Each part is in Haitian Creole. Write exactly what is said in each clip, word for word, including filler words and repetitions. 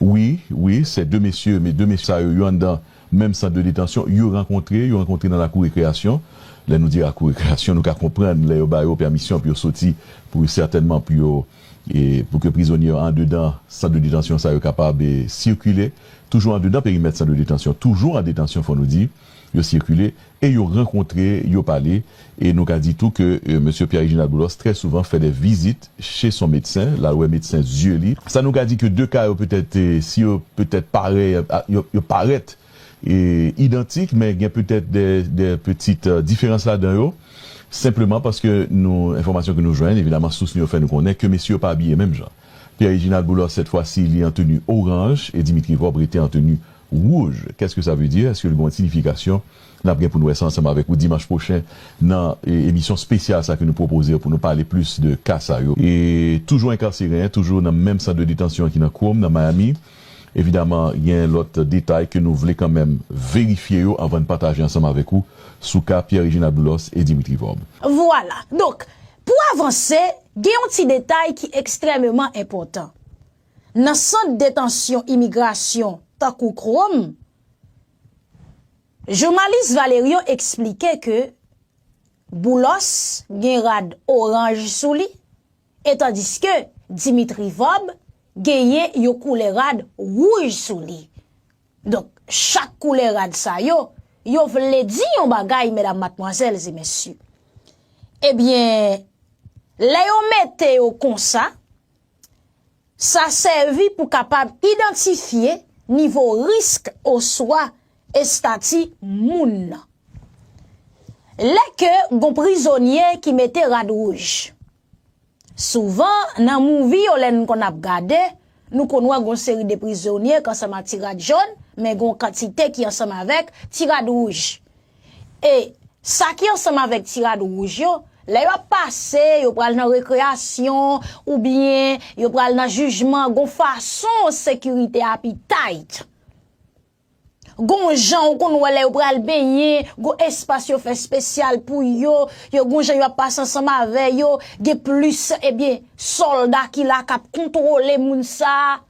Wi, wi, se de mesye, men de mesye sa yo, yo anndan menm sant de detansyon, yo rankontre, yo rankontre nan lakou rekreyasyon. Lè nou di lakou rekreyasyon, nou ka konprann lè yo ba yo pèmisyon pou yo soti, pou yo sètènman pou yo, e, pou ke prizonye yo andedan sant de detansyon sa yo kapab, e, sikile, toujou andedan perimèt sant de detansyon, toujou an detansyon, fò nou di, yo sikile, e yo rankontre, yo pale, e nou ka di tou ke, e, mesye Pierre Reginald Boulos trè souvan fè de vizit chez son médecin, l al wè medsen zye li. Sa nou ka di ke de ka yo petèt, e, si yo petèt parèy, a, yo, yo parèt, e, idantik, men gen petèt de, de pitit, e, diferans ladan yo. Senpleman paske nou, enfòmasyon ke nou jwenn, evidaman, sous nou yo fè nou konnen ke mesye yo pa abiye menm jan. Pierre Reginald Boulos, cette fois-ci, li an teni oranj e Dimitri Vorbe rete an teni wouj. Qu'est-ce que ça veut dire? Èske l gen yon siyifikasyon? N ap gen pou n wè sa ansanm avèk ou dimanch pwochen nan, e, emisyon espesyal sa ke nou pwopoze pou nou pale plis de ka sa yo. E toujou enkarsere, toujou nan menm sant de detansyon ki nan Chrome, nan Miami. Evidaman, gen lòt detay ke nou vle kanmenm verifye yo anvan n pataje ansanm avèk ou sou ka Pierre Reginald Boulos e Dimitri Vorbe. Vwala. Donk, pou avanse, gen yon ti detay ki ekstrèmeman enpòtan. Nan sant detansyon imigrasyon tankou Chrome, jounalis Valerio eksplike ke Boulos gen rad oranj sou li, e tandiske Dimitri Vorbe genyen yon koulè rad wouj sou li. Donk, chak koulè rad sa yo, yo vle di yon bagay, medam, madmwazèl e mesye. Ebyen, lè yo mete yo konsa, sa sèvi pou kapab idantifye nivo risk oswa estati moun nan. Lè ke gon prizonye ki mete rad wouj, souvan, nan movie yo, lè n konn ap gade, nou konn wè gon seri de prizonye k ansanm ak ti rad jòn, men gon kantite ki ansanm avèk ti rad wouj. E sa ki ansanm avèk ti rad wouj yo, lè y ap pase, yo pral nan rekreyasyon, oubyen yo pral nan jijman, gon fason sekirite a pi tight. Gon jan ou konn wè lè yo pral benyen, gon espas yo fè espesyal pou yo, yo gon jan y ap pase ansanm avè yo, gen plis, ebyen, sòlda ki la k ap kontwole moun sa a.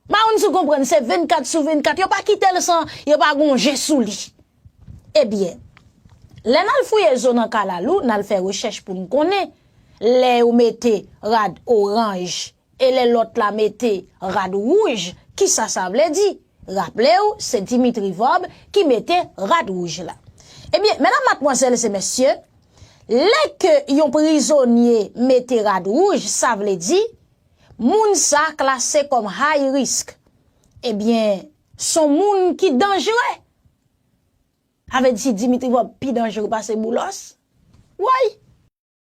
Mayoun, si w konprann, se vennkat sou vennkat, yo pa kite l san yo pa gon je sou li. Ebyen, lè n al fouye zo nan kalalou, n al fè rechèch pou n konnen, lè yo mete rad oranj e lè lòt la mete rad wouj, kisa sa vle di? Raple w, se Dimitri Vorbe ki mete rad wouj la. Ebyen, medam, madmwazèl e mesye, lè ke yon prizonye mete rad wouj, sa vle di moun sa klase kòm high risk. Ebyen, s on moun ki danjere. Sa vle di Dimitri Vorbe pi danjere pase Boulos? Woy!